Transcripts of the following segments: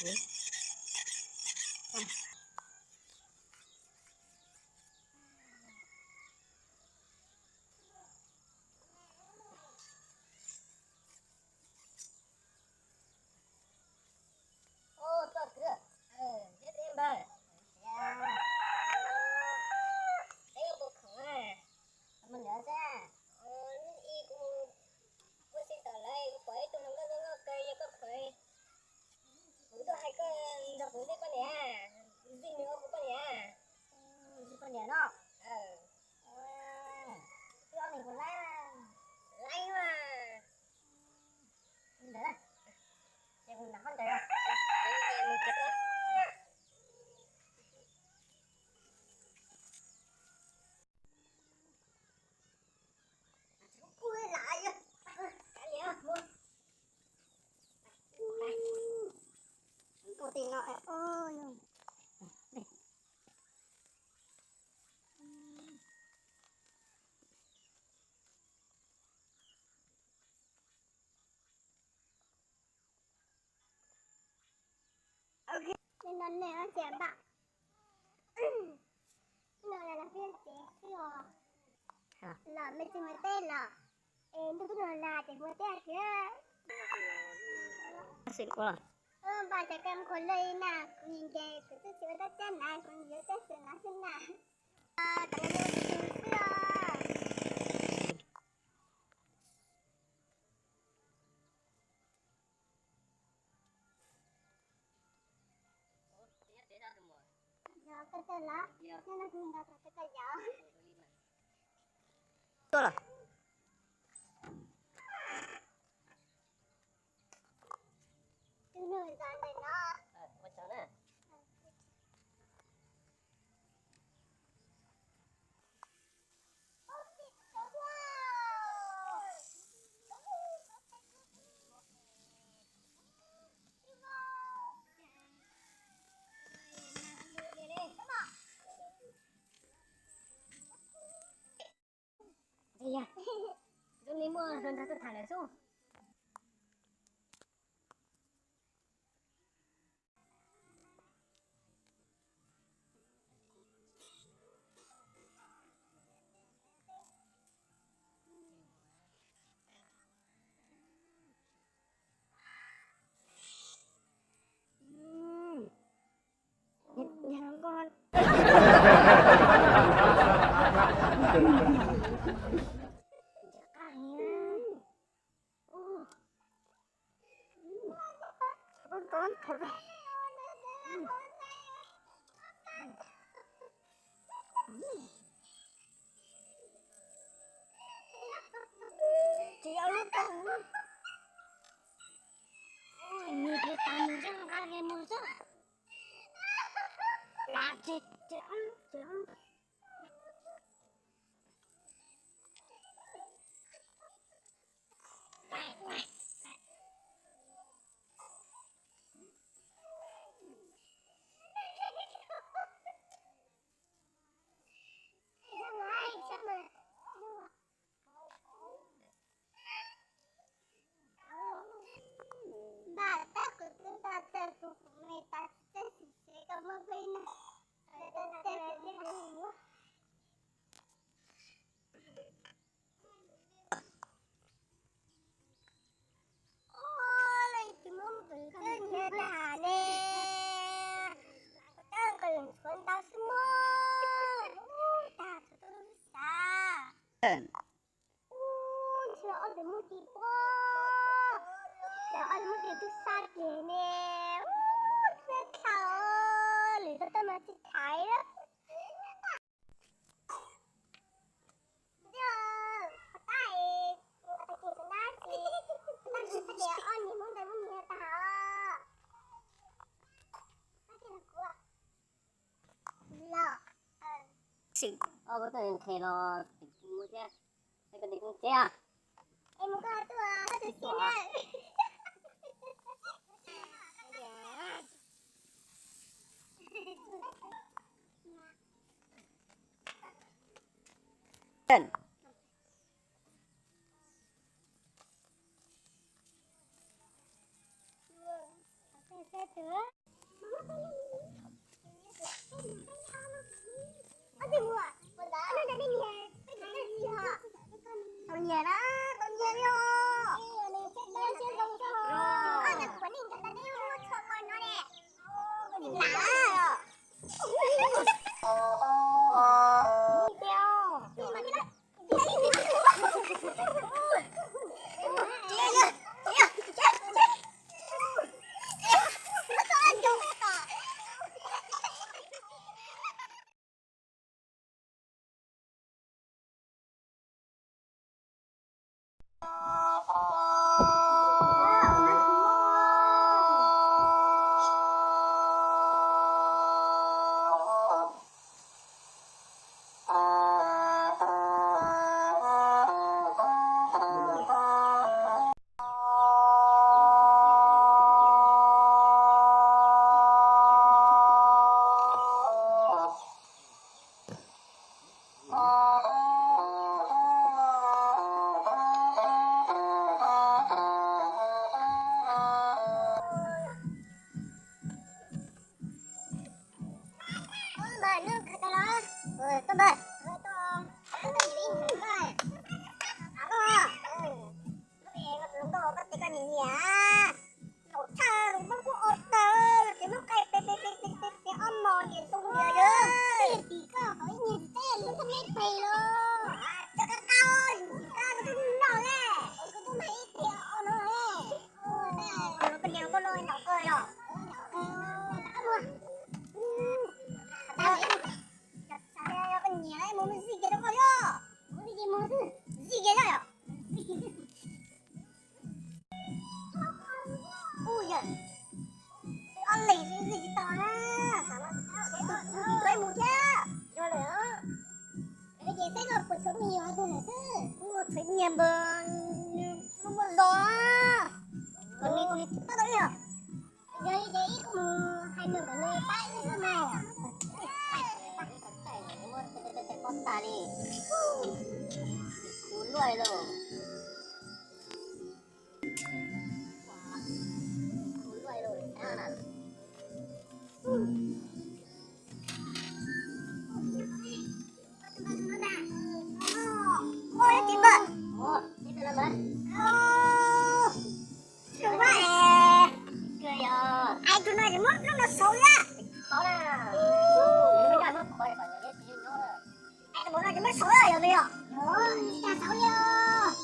Ua, txoj kwv, thiab teb npawg, peb yuav mus khoom, mus nrad xwb. Ib kuv mus ua si tom lawv, kuv pom ib tug hluas nkauj zoo nkauj kawg, yog koj khoom, kuv tuaj hais koj nrog kuv zij poj niam, zij nws ua kuv poj niam. Zij poj niam no. Twb ob leeg puas laib? Laib mas. Li ntawd, ces mus nram qab ntawd. Li no nej ces npaj, no los peb cev xwb os. Los mej tsis mus teb los, es ntuj twb los nag ces mus teb thiab. Npaj ces koj mus khuam lej na, kuv nce kuv twb tsis ua dab tsi na, kuv yuav teb xwm no xwb na. Tam no xwb os. Tuaj los. Zoo li muaj hluas nraug tuaj tham lawm xwb. Tsis yog lub tag, nws tsis tas nws tseem nqa ke mus xwb. Lam tsis tsis. Npaj tab kuv twb npaj tag kuv kuv me tas tsis txawj xis xes koj muab peb na. Ua, leej twg muab npawg koj niag tag ne. Koj nqis tshuav ntau xwb mog. Ua, tag tshuav tau lub xav. Ua, ntshe ob tug muaj tis pob, ob tug muaj tis twb sab kiag ne. Ua, txawj thaum lwm tau tau mas tsis thaiv. Sim, ob koj tuaj nqhis los mus thiab, koj tes koj tsev os. Es mus koj tuaj, koj tus txiv na. Tau nyiam na, tau nyiam li os. Koj ntawd kuv nim ntawd ntawd neb muab tshuaj koj no ne. Lam os. Laus tshaj, los muab kuv ua tawg, ces muab qaij pes pes pes pes pes ob mos niam ntxoov niam yawg. Tim koj qhov ib niag tsis teb lub thaj meb pes los. Cov kab qab tim koj tus tub noj le, kuv tub mag ib tiag no le. Koj niam koj los ntaus koj yog. Koj niam mus zij kiag rau koj yog. Mus zij kiag yog. Ub yawg, ob leeg xwb zij tsis tau na, xav mas tus tus tsis tau mus thiab. Yog lawm, ces saib koj puas tshuav me nyuam tus lawm xwb. Ua tshuav nyias npawg mus ua los, kom nws tus nws tsis pab tau ib yog. Yog li ces ib kuj mus hais nws kom nws pab ib xwb mas. Pob tas li, tus luaj li lauj. Ai, tus no muab lub no saud na. Ai, tus no muab saud yog me yog. Tsis tas saud li os.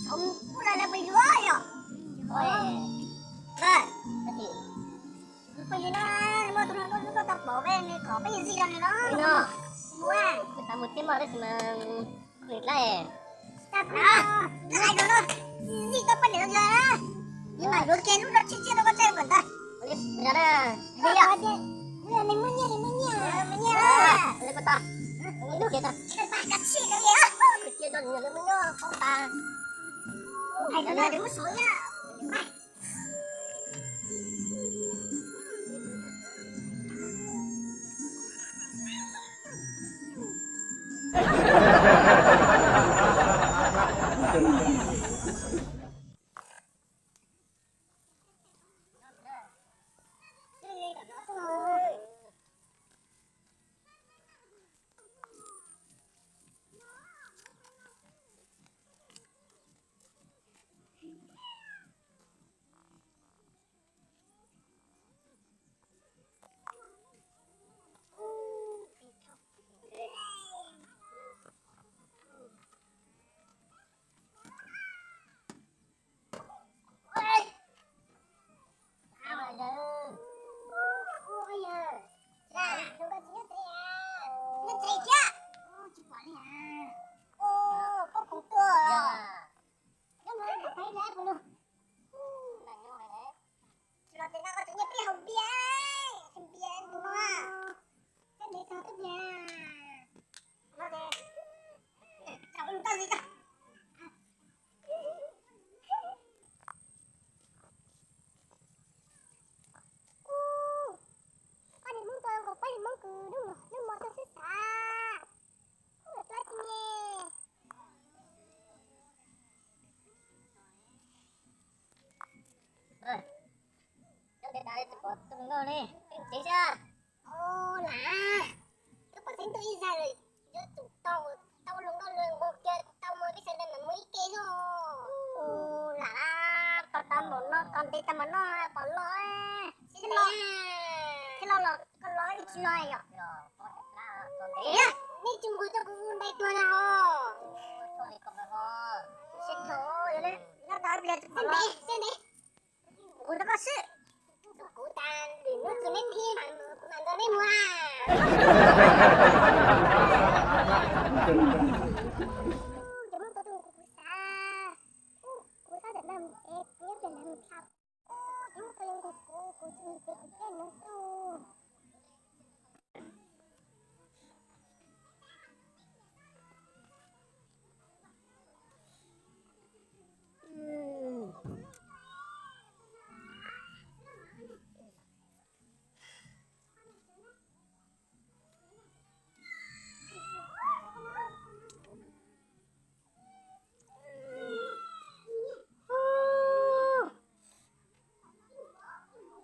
Saud kuj lawv lawv pes yuav yog. Peb yuav na, muaj tus no tuaj tau pom peb, nws kom peb yuav zij rau nws no. Mus, mus tib mos tab sis mas kuj dlai. Zij tau poj niam los yog, nws mam yuav kiag lub no tshiab tshiab rau koj tsaib kom ntag. Yog na, yog, nws muaj nyiaj, nws muaj nyiaj, muaj nyiaj na. Hais tus no nws muab saud na. Tsis los ces no koj tseem nyiaj pib haus npias, npias tus no, koj ntev txog twb nyias no ces tsam ua tau li koj. Poj niam Hmoob tua nkaus poj niam Hmoob kws lub mos txog xwb xav. Tua tsis nyias. Tsis pom tus hluas nkauj li, tsev xwb. Ua lam, koj pom xeeb tub ib zag lawm, yuav tsum tau, tau hluas nkauj lawm nkaus kiag tau mas peb sawv daws mam mus ib ke xwb. Ua lam, tos tau npaum no, tos ntev tau npaum no pom los. Thiab los, thiab los los koj los ib tsis los yom. Nej tsis nqus rau kuv ntais tuag na ho. Sib tham, nyob tau ib pliag tsis pom los. Nqus rau koj xwb. Kuv tas lwm hnub tsis neb thib mas kuv mam nrog neb mus. Cov Hmoob tau tus kuv xav, kuv tab tom nrog mus tsev, kuv nyob pem lawv mus tham. Cov Hmoob tau yuav nqus kuv, kuv tsis mus tsev kuv caij nws xwb.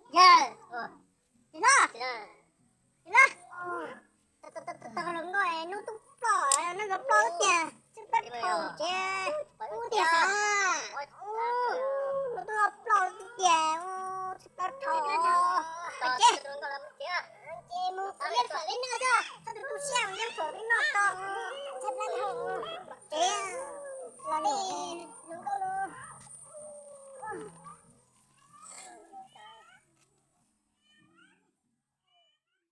Yawg, tsis los, tsis los. Tau hluas nkauj hnub twb ploj, hnub twb ploj tiag, tsis ploj dhau ces ub tiag xav. Hnub twb ploj tiag, tsis ploj dhau. Ces, ces mus kuv yeej fawm peb noj xwb, txhob tu tu siab, mus